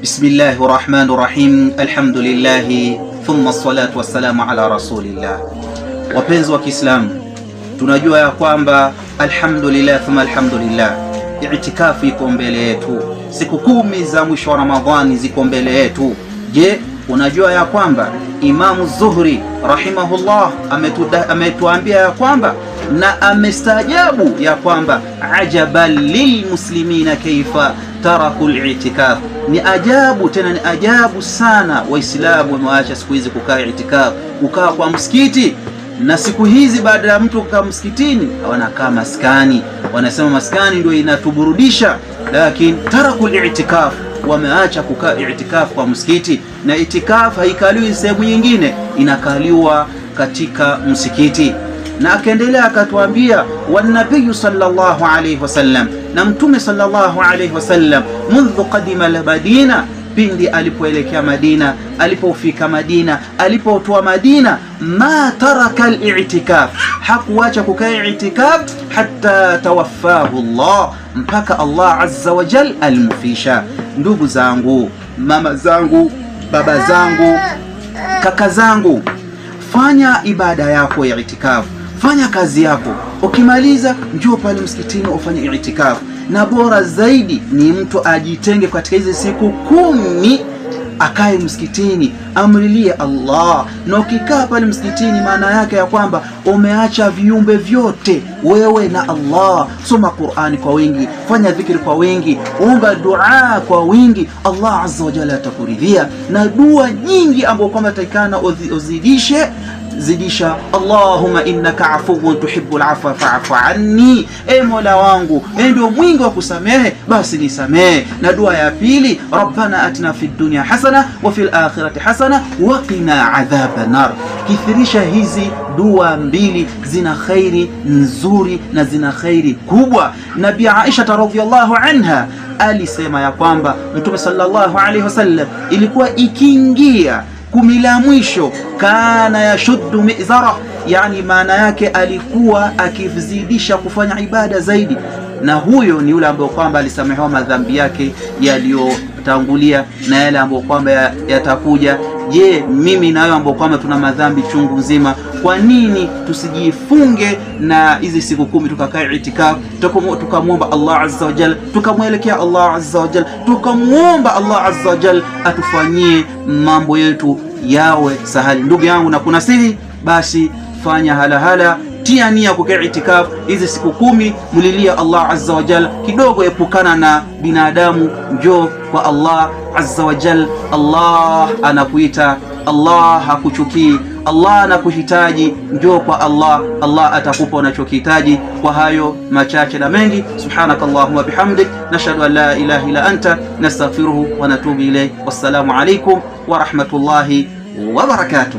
Bismillahir Rahmanir Rahim. Alhamdulillah, thumma salatu wassalamu ala rasulillah. Wapenzi wa Kiislamu, tunajua ya kwamba alhamdulillah thumma alhamdulillah, i'tikafu iko mbele yetu. Siku 10 za mwisho wa Ramadhani ziko mbele yetu. Je, unajua ya kwamba Imamu Zuhri rahimahullah ametuambia ya kwamba na amestaajabu ya kwamba ajaban lilmuslimina kaifa taraku al-i'tikaf. Ni ajabu, tena ni ajabu sana Waislamu wameacha siku hizi kukaa i'tikaf, kukaa kwa msikiti. Na siku hizi baada ya mtu kukaa msikitini wanakaa maskani, wanasema maskani ndio inatuburudisha, lakini taraku al-i'tikaf, wameacha kukaa i'tikaf kwa msikiti. Na i'tikaf haikaliwi sehemu nyingine, inakaliwa katika msikiti. Na akaendelea akatuambia wanabii sallallahu alayhi wasallam, na mtume sallallahu alayhi wasallam mundhu qadima al-Madina, pindi alipoelekea Madina, alipofika Madina, alipotoa Madina, ma taraka al-i'tikaf, hakuacha kukaa i'tikaf hatta tawaffahu Allah, mpaka Allah azza wa jal alimfisha. Ndugu zangu, mama zangu, baba zangu, kaka zangu, fanya ibada yako ya i'tikaf, fanya kazi yako, ukimaliza njoo pale msikitini ufanye i'tikaf. Na bora zaidi ni mtu ajitenge katika hizi siku 10, akae msikitini amlilie Allah. Na ukikaa pale msikitini, maana yake ya kwamba umeacha viumbe vyote, wewe na Allah. Soma Qur'ani kwa wingi, fanya dhikri kwa wingi, omba dua kwa wingi, Allah azza wa jalla atakuridhia. Na dua nyingi ambazo kwamba takana uzidishe, zidisha Allahumma innaka afuwun tuhibbul afwa fa'fu anni, e Mola wangu, ndio mwingi wa kusamehe, basi nisamehe. Na dua ya pili, rabbana atina fid dunya hasana wa fil akhirati hasana wa qina adhaban nar. Kithirisha hizi dua mbili, zina khairi nzuri na zina khairi kubwa. Nabii Aisha radhiyallahu anha alisema ya kwamba Mtume sallallahu alayhi wasallam ilikuwa ikiingia 10 la mwisho, kana yashuddu mizara, yani maana yake alikuwa akizidisha kufanya ibada zaidi. Na huyo ni yule ambaye kwamba alisamehewa madhambi yake yaliyotangulia na yale ambayo kwamba yatakuja. Je, mimi na wewe ambao kwamba tuna madhambi chungu nzima, kwa nini tusijifunge na hizi siku 10 tukakaa i'tikaf, tukamwomba Allah azza wa jalla, tukamwelekea Allah azza wa jalla, tukamwomba Allah azza wa jalla atufanyie mambo yetu yawe sahali. Ndugu yangu, na kuna siri, basi fanya halahala, tia nia kukaa i'tikaf hizi siku 10, mlilia Allah azza wa jalla kidogo, epukana na binadamu, njoo kwa Allah azza wa jalla. Allah anakuita, Allah hakuchukii, Allah anakuhitaji. Njoo kwa Allah, Allah atakupa unachokihitaji. Kwa hayo machache na mengi, subhanakallahumma bihamdik, nashhadu an la ilaha illa anta, nastaghfiruhu wa natubu ilayk. Wassalamu alaykum wa rahmatullahi wa barakatuh.